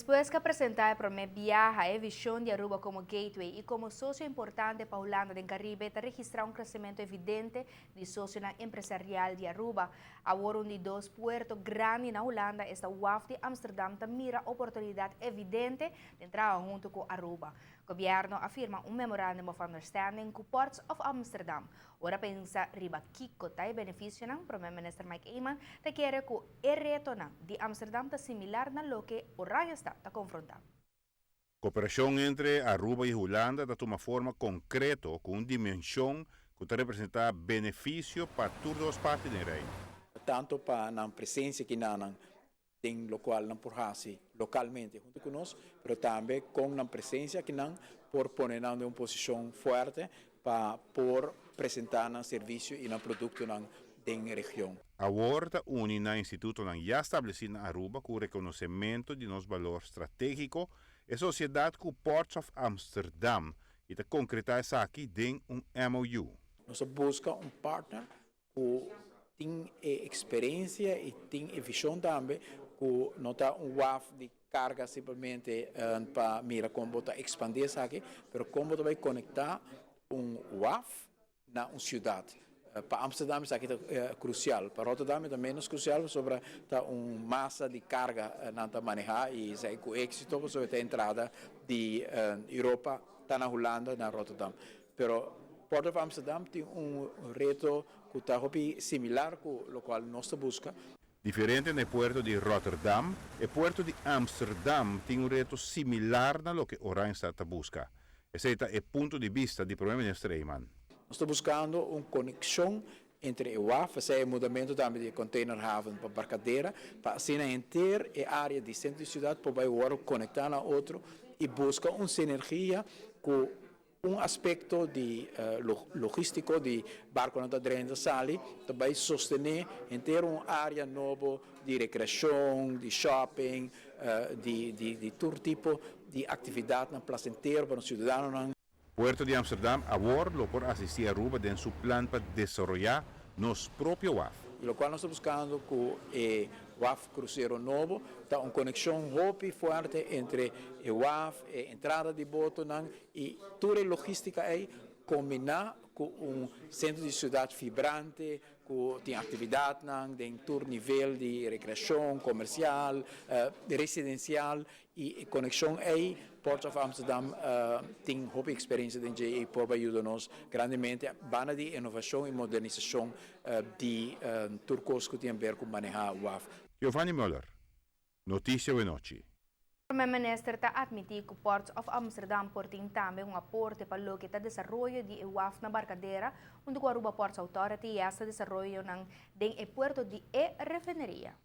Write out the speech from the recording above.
Despues cu a presenta e prome biaha e vision di Aruba como gateway y como socio importante pa Hulanda den Caribe, ta registra un crecemento evidente di socionan empresarial di Aruba. Awor un di dos puerto grandi na Hulanda, esta waf di Amsterdam, ta mira oportunidad evidente di traha hunto cu Aruba. Gobierno a firma un Memorandum of Understanding cu Ports of Amsterdam. Ora pensa riba kico ta e beneficionan, Prome Minister Mike Eman ta kere cu e retonan di Amsterdam ta similar na loke Oranjestad ta confronta. Cooperacion entre Aruba y Hulanda ta tuma forma concreto cu un dimension cu ta representa beneficio pa tur dos parti di Reino. Tanto pa nan presencia aki nan den locual nan por haci localmente hunto cu nos, pero tambe cu nan presencia aki nan por pone nan den un posicion fuerte pa por presenta nan servicio y nan productonan den region. Awor ta uni na institutonan ya estableci na Aruba cu reconocimento di nos balor strategico e sociedad cu Ports of Amsterdam y ta concreta esaki den un MOU. Nos ta busca un partner cu tin experiencia y tin vision tambe, cu no ta un waf di carga simplemente pa mira con ta expandi esaki, pero con ta bay conecta un waf na un ciudad. Pa Amsterdam esaki ta crucial, pa Rotterdam ta menos crucial, sobre ta un masa di carga nan ta maneha y esey cu exito sobre e entrada di Europa ta na Hulanda, na Rotterdam. Pero Port of Amsterdam tin un reto cu ta similar cu locual nos ta busca. Diferente na puerto di Rotterdam, e puerto di Amsterdam tin un reto similar na loke Oranjestad ta busca. Esey ta e punto di bista di Prome Minister Eman. Nos ta buscando un conexion entre e waf, e mudamento tambe di container haven pa Barcadera, pa asina henter e area di centro di ciudad por conecta na otro y busca un sinergia cu un aspecto di logistico di barconan ta drenta sali, tambe sostene henter un area nobo di recreacion, di shopping, di tur tipo di actividad placentero pa e ciudadanonan. Puerto di Amsterdam awor lo por asisti Aruba den su plan pa desaroya nos propio waf. Y locual nos ta buscando cu e waf crucero nobo, ta un conexion hopi fuerte entre e waf, e entrada di botonan y tur e logistica ey combina cu un centro di ciudad vibrante, cu tin actividad di tur nivel di recreacion, comercial, residencial y conexion ey Port of Amsterdam tin hopi experiencia den dje por yuda nos grandemente banda di innovacion y modernisacion di tur cos cu tin di haber cu maneha waf. Giovanni Muller, Noticia Anochi. Prome Minister ta admiti cu Ports of Amsterdam por tin tambe un aporte pa loke ta desaroyo di waf na Barcadera, unda cu Aruba Ports Authority y e desaroyo den e puerto di e refineria.